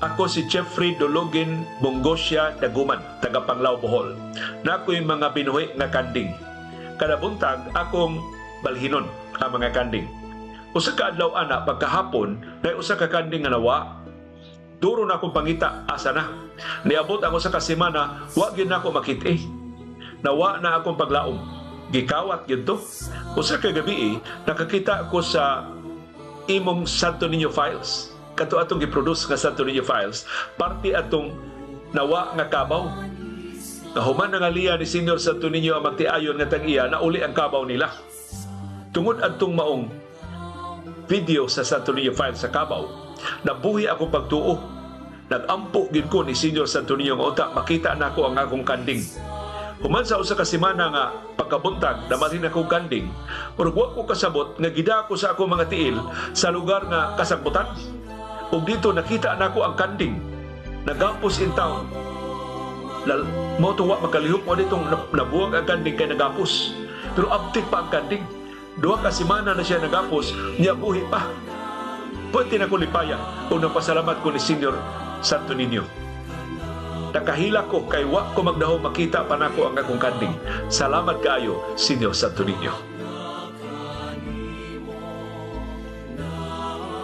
Ako si Jeffrey Dologin Bongosya Daguman, taga Panglao, Bohol. Naa ko'y mga binuhi nga kanding. Kada buntag akong balhinon ang mga kanding. Usa ka adlaw ana pagkahapon, naay usa ka kanding nga nawa. Duro na akong pangita asa na. Niabot ang usa ka semana, wa gyud nako makit-i. Nawa na akong paglaom. Gikawat gyud to. Usa ka gabi, nakakita ko sa imong Santo Niño Files. Kato atong giproduce nga Santo Niño Files, parte atong nawa nga kabaw. Nahuman na nga liya ni Senior Santo Niño ang magtiayon nga tag-iya, nauli ang kabaw nila. Tungod adtong maong video sa Santo Niño Files sa kabaw, nabuhi akong pagtuo. Nagampo gid ko ni Senior Santo Niño nga unta makita nako ang akong kanding. Human sa usa ka semana nga pagkabuntag, namalhin akong kanding, pero wa ko kasabot nga gidako sa akong mga tiil sa lugar nga kasagbutan. Ug dito nakita nako ang kanding nagapos in town. Lal, mao to wa makalihok mo ditong nabuwag ang kanding kay nagapos. Pero abtik pa ang kanding. 2 ka semana na siya nagapos, niya buhi pa. Pwede na ko lipaya o nagpasalamat ko ni Senior Santo Niño. Nakahila ko kay wa ko magdahom makita pa nako ang akong kanding. Salamat kaayo, Senior Santo Niño.